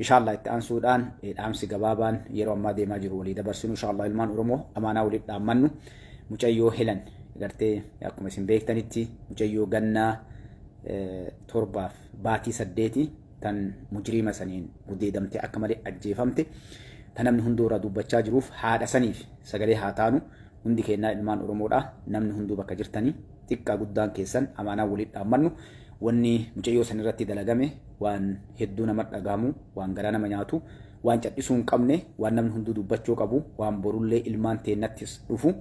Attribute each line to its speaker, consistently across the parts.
Speaker 1: Inshallah itti aansuudhaan dhaamsi gabaabaan yeroo ammaa deemaa jiru walii dabarsinu. Inshallah ilmaan Oromoo amaanaa waliif dhaammannu, mucayyoo Helen gartee akkuma isin beektanitti mucayyoo gannaa 7 fi baatii 8 tan mujriima saniin gudeedamte, akka malee ajjeefamte, tan namni hunduu irraa dubbachaa jiruuf haadha saniif sagalee haa taanu. Hundi kennaa ilmaan Oromoodha. Namni hunduu bakka jirtanii xiqqaa guddaan keessan amaanaa waliif dhaammannu. Wanni mucayyoo san irratti dalagame waan hedduu nama dhagahamu, waan garaa nama nyaatu, waan cadhisuu hin qabne, waan namni hunduu dubbachuu qabu, waan borullee ilmaan teennattis dhufu.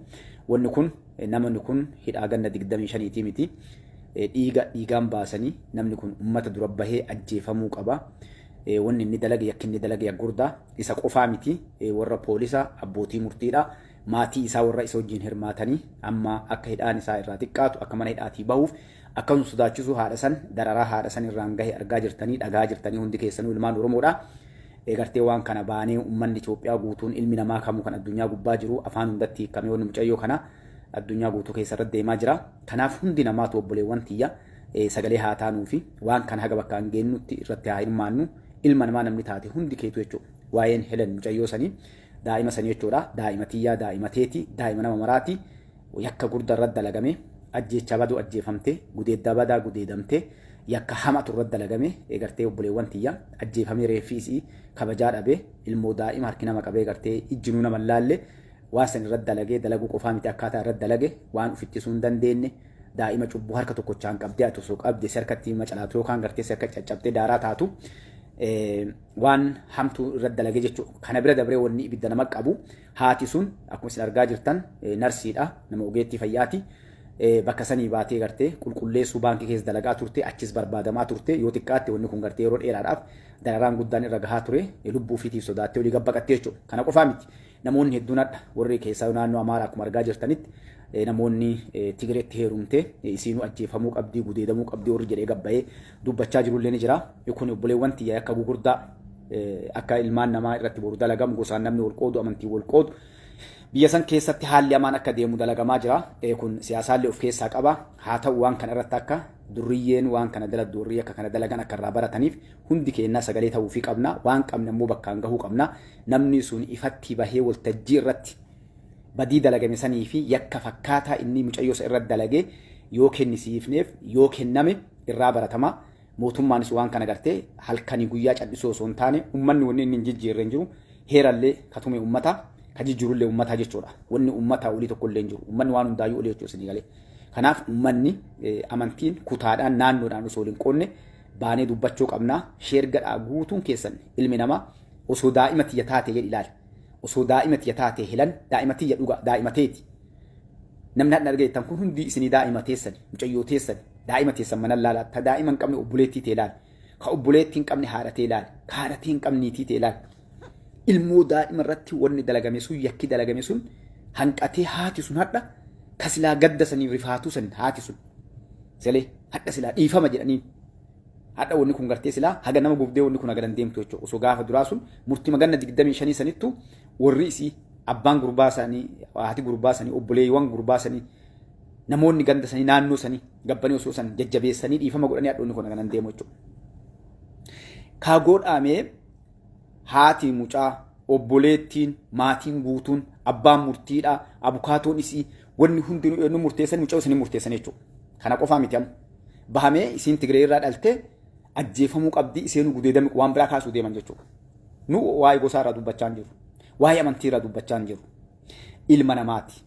Speaker 1: Wanni kun, namni kun hidhaa ganna 25-tii miti, dhiiga dhiigaan baasanii namni kun ummata dura bahee ajjeefamuu qaba. Wanni inni dalage, yakki inni dalage gurdaa isa qofaa miti, warra poolisa, abbootii murtiidha, maatii isaa, warra isa wajjin hirmaatanii amma akka hidhaan isaa irraa xiqqaatu, akka mana hidhaatii bahuuf akkasuma sodaachisuu, haadha san dararaa haadha san irraan gahe argaa jirtanii, dhagaa jirtanii hundi keessanuu ilmaan Oromoodha. Gartee waan kana baanee uummanni Itoophiyaa guutuun, ilmi namaa kamuu kan addunyaa gubbaa jiru, afaan hundatti hiikamee wanni mucayyoo kana addunyaa guutuu keessa irratti deemaa jira. Kanaaf hundi namaatu, obboleewwan tiyya, sagalee haa taanuu fi waan kana haga bakka hin geenyutti irratti haa hirmaannu, ilma namaa namni taate hundi keetu jechuudha. Waa'een Helen mucayyoo sanii, daa'ima sanii jechuudha. Daa'ima tiyyaa, daa'ima teeti, daa'ima nama maraati. Yakka guddaa irratti dalagame, ajjeechaa baduu ajjeefamte, gudeeddaa badaa gudeedamte, yakka hamatu irratti dalagame. Gartee obboleewwan tiyya, ajjeefamee reeffii isii kabajaa dhabe, ilmoo daa'ima harki nama qabee gartee ijjinuu nama laalle waan san irratti dalagee, dalaguu qofaa miti, akkaataa irratti dalage waan ufittisuu hin dandeenye, daa'ima cubbuu harka tokkochaan qabdee, ati osoo qabde si harkatti macalaatu yookaan gartee si harka caccabtee daaraa taatu, waan hamtuu irratti dalagee jechuudha. Kana bira dabree wanni ibidda nama qabu, haati sun akkuma isin argaa jirtan narsiidha, nama ogeettii fayyaati. Bakka sanii baatee gartee qulqulleessuu baankii keessa dalagaa turte, achis barbaadamaa turte. Yoo xiqqaatte wanni kun gartee yeroo dheeraadhaaf dararaan guddaan irra gahaa ture, lubbuu ofiitiif sodaattee olii gabbaqattee jechuudha. Kana qofaa miti. Namoonni hedduun hadha warri keessaa naannoo Amaaraa akkuma argaa jirtanitti namoonni Tigireetti heerumte isiinuu ajjeefamuu qabdii, gudeedamuu qabdii warri jedhee gabbayee dubbachaa jirullee ni jira. Kun obboleewwan tiyya akka gugurdaa akka ilmaan namaa irratti boru dalagamu, gosaan namni wal qoodu, amantii wal qoodu, biyya san keessatti haalli hamaan akka deemu dalagamaa jira. Kun siyaasaallee of keessaa qaba. Haa ta'u, waan kana irratti akka durriyyeen waan kana dalagdu, warri akka kana dalagan akka irraa barataniif hundi keenyaa sagalee ta'uufii qabna. Waan qabne immoo bakkaan gahuu qabna. Namni sun ifatti bahee waltajjii irratti badii dalagame sanii fi yakka fakkaataa inni mucayyoo isa irratti dalage yoo kennisiifneef, yoo kenname irraa baratama. Mootummaanis waan kana gartee halkanii guyyaa cal'isuu osoo hin taane, uummanni wanni inni hin jijjiirre hin jiru. Heerallee katume uummata, ka jijjiirullee uummataa jechuudha. Wanni uummataa olii tokko illee hin jiru. Uummanni waan hundaayyuu olii jechuudha isinii galee. Kanaaf uummanni amantiin, kutaadhaan, naannoodhaan osoo hin qoonne baanee dubbachuu qabna. Share gadhaa guutuun keessan. Ilmi namaa osoo daa'ima tiyya taate jedhi ilaali. Osoo daa'ima tiyya taate Helan, daa'ima tiyya dhuga, daa'ima teeti. Namni hadha argattan kun hundi isinii daa'ima teessani, mucayyoo teessani, daa'ima teessan mana laala, ta daa'ima hin qabne obboleettii tee laali. Ka obboleettii hin qabne haadha tee laali. Ka haadha tee hin qabne niitii tee laali. Ilmoo daa'ima irratti wanni dalagame sun, yakki dalagame sun hanqatee, haati sun hadha ka silaa gadda sanii rifaatuu san, haati sun. Selee hadha silaa dhiifama jedhaniin. Hadha wanni kun gartee silaa haga nama gubdee wanni kun haga dandeemtu jechuudha. Osoo gaafa duraa sun murtii maganna 25 sanittu warri isii, abbaan gurbaa sanii, haati gurbaa sanii, obboleewwan gurbaa sanii, namoonni ganda sanii, naannoo sanii gabbanii osoo san jajjabeessanii dhiifama godhanii, hadhoonni kun haga dandeemu jechuudha. Kaagoo dhaamee haati mucaa, obboleettiin, maatiin guutuun, abbaan murtiidha, abukaatoon isii, wanni hundinuu eenyu murteessan? Mucaa isinii murteessan jechuudha. Kana qofaa miti, amma bahamee isiin Tigree irraa dhaltee ajjeefamuu qabdii, isheen gudeedame, waan biraa kaasuu deeman jechuudha. Nu waa'ee gosaa irraa dubbachaa hin jiru. Waa'ee amantii irraa dubbachaa hin jiru. Ilma namaati.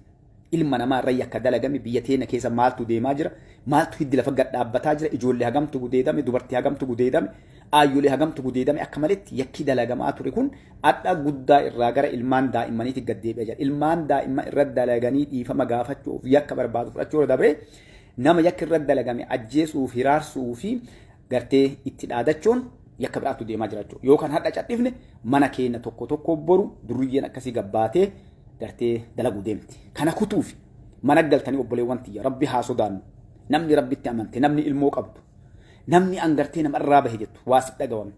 Speaker 1: Ilma namaa irra yakka dalagame biyya teenya keessa maaltu deemaa jira? Maaltu hiddi lafa gad dhaabbataa jira? Ijoollee hagamtu gudeedame? Dubartii hagamtu gudeedame? Aayyolee hagamtu gudeedame? Akka maletti yakki dalagamaa ture kun adha guddaa irraa gara ilmaan daa'immaniitti gad deebi'aa jira. Ilmaan daa'imman irra dalaganii dhiifama gaafachuuf, yakka barbaadu fudhachuu irra dabree, nama yakki irra dalagame ajjeesuuf, hiraarsuu fi gartee itti dhaadachuun yakka biraatu deemaa jira jechuudha. Yookaan hadha cadhifne mana keenya tokko tokko boru durriyyeen akkasii gabbaatee gartee dalaguu deemti. Kana kutuuf mana galtanii, obboleewwan tiyya, rabbi haa sodaannu. Namni rabbitti amante, namni ilmoo qabdu, namni an gartee nama irraa bahe jettu, waa si dhagawamne.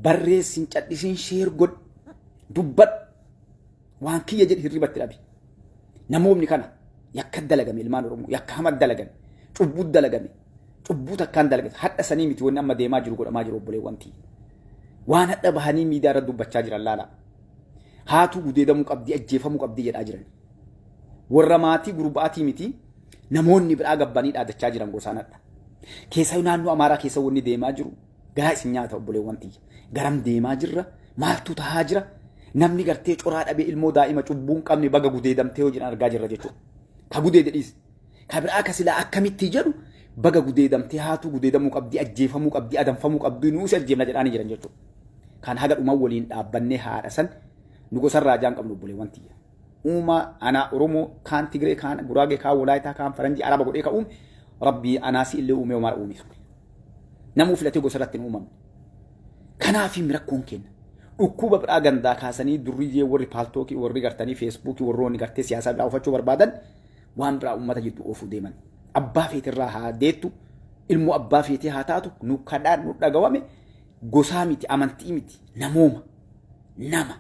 Speaker 1: Barreessin, cadhisiin, share godhi, dubbadhu, waan kiyya jedhi, hirribatti dhabi. Namoonni kana yakka dalagame, ilmaan Oromoo yakka hama dalagame, cubbuu dalagame, cubbuu takkaan dalagame hadha sanii miti wanni amma deemaa jiru, godhamaa jiru, obboleewwan tiyya. Waan hadha bahanii miidiyaa irra dubbachaa jiran laala. Haatuu gudeedamuu qabdi, ajjeefamuu qabdi jedhaa jiran. Warra maatii gurbaatii miti, namoonni biraa gabbanii dhaadachaa jiran gosaan hadha. Keessaa naannoo Amaaraa keessa wanni deemaa jiru garaa isin nyaata, obboleewwan tiyya. Garam deemaa jirra? Maaltu tahaa jira? Namni gartee coraa dhabee ilmoo daa'ima cubbuu hin qabne baga gudeedamtee yoo jedhan argaa jirra jechuudha. Ka gudeede dhiis. Ka biraa ka silaa akkamitti jedhu, baga gudeedamtee, haatuu gudeedamuu qabdi, ajjeefamuu qabdi, adamfamuu qabdi, nuus ajjeefna jedhaanii jiran jechuudha. Kan haga dhumaa waliin dhaabbannee haadha san nu gosarraa jaan qabnu, obboleewwan tiyya. Uumaa anaa Oromoo, kaan Tigree, kaan Guraagee, kaan Walaayitaa, kaan Faranjii, Araba godhee ka uume Rabbii anaasii illee uumee Umaara uume sun. Namuu filatee gosa irratti hin uumamne. Kanaaf rakkoon kenna. Dhukkuba biraa gandaa kaasanii durriyyee warri Paltalkii, warri gartanii Facebookii, warroonni gartee siyaasaa biraa oofachuu barbaadan waan biraa uummata jidduu oofuu deeman. Abbaa feetirraa haa deettu, ilmoo abbaa feetee haa taatu, nu kadhaan nu dhagawame gosaa miti, amantii miti, namooma. Nama.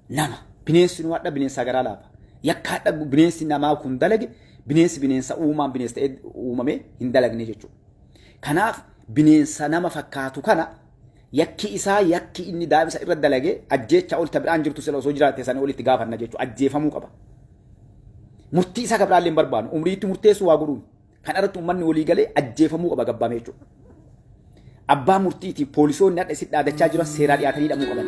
Speaker 1: Nama. Bineensi nu hadha bineensaa garaa laafa. Yakka hadha bineensi namaa kun dalage bineensi bineensa uumaan bineensa ta'ee uumame hin dalagne jechuudha. Kanaaf bineensa nama fakkaatu kana yakki isaa, yakki inni daa'imsa irra dalage ajjeecha ol ta biraan jirtu sila osoo jiraate sana olitti gaafanna jechuudha. Ajjeefamuu qaba. Murtii isaa ka biraallee hin barbaannu. Umriitti murteessu waa godhuun. Kan irratti uummanni walii galee ajjeefamuu qaba gabbaamee jechuudha. Abbaa murtiitiif poolisoonni hadha isin dhaadachaa jiran seeraa dhiyaatanii hidhamuu qaban.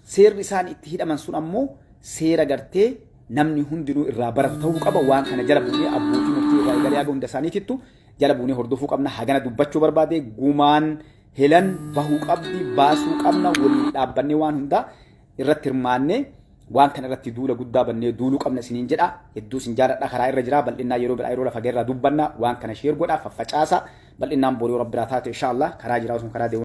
Speaker 1: Seerri isaan itti hidhaman sun ammoo seera gartee namni hundinuu irraa baratu ta'uu qaba. Waan kana jala buunee abbootii murtii irraa eegalee haga hunda isaaniitittu jala buunee hordofuu qabna. Hagana dubbachuu barbaade. Gumaan Helan bahuu qabdi, baasuu qabna. Waliin dhaabbannee waan hundaa irratti hirmaannee waan kana irratti duula guddaa bannee duuluu qabna isiniin jedha. Hedduu isin jaaladha. Karaa irra jira. Bal'innaa yeroo biraa, yeroo lafa irraa dubbanna. Waan kana share godha, faffacaasa. Bal'innaan borii Rabbiraa taate, inshallah, karaa jiraa sun karaa deemu.